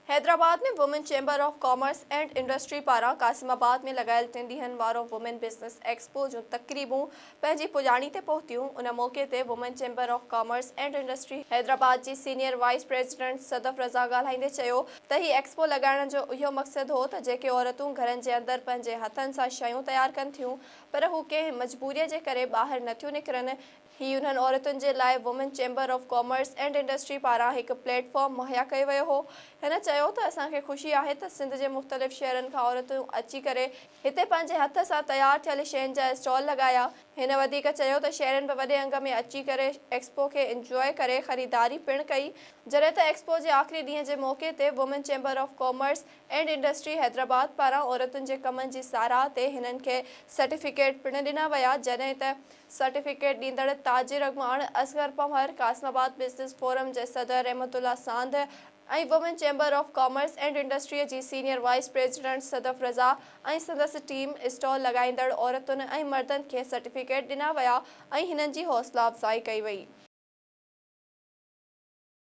Hyderabad ۾ women chamber of commerce and industry پاران قاسم آباد ۾ لڳايل ٽن ڏينهن وارو وومين بزنس ايڪسپو جون تقريبون پنهنجي پڄاڻي تي پهتيون. ان موقعي تي women chamber of commerce and industry Hyderabad جي senior vice president Sadaf Raza ڳالهائيندي چيو ته هي ايڪسپو لڳائڻ جو اهو مقصد هو ته جيڪي عورتون گهرن جي اندر پنهنجي هٿن سان شيون تيار ڪن ٿيون پر هو ڪنهن مجبوري جي ڪري ٻاهر نٿيون نڪرن هي انهن عورتن جي لاء women chamber of commerce and industry پاران هڪ پليٽ فارم مهيا ڪيو ويو هو. هن چيو ته اسان کي خوشي آهي ته سنڌ جي مختلف شهرن کان عورتون اچي ڪري هتي پنهنجي هٿ سان تيار ٿيل شين جا اسٽال لڳايا. هن وڌيڪ چيو ته شهرين به وڏي انگ ۾ اچي ڪري ايڪسپو کي انجواء ڪري خريداري پڻ ڪئي. جڏهن ته ايڪسپو جي آخري ڏينهن جي موقعي تي women chamber of commerce and industry Hyderabad پاران عورتن جي ڪمن جي ساراهه تي هنن کي سرٽيفڪيٽ پڻ ڏنا ويا جڏهن ته سرٽيفڪيٽ ڏيندڙ تاجر اڳواڻ اصغر پنهور، قاسم آباد بزنس فورم جي صدر Rehmat Ullah Sand ۽ women chamber of commerce and industry جي senior vice president Sadaf Raza ۽ سندس ٽيم اسٽال لڳائيندڙ عورتن ۽ مردن کي سرٽيفڪيٽ ڏنا ويا ۽ هنن جي حوصلا افزائي ڪئي وئي.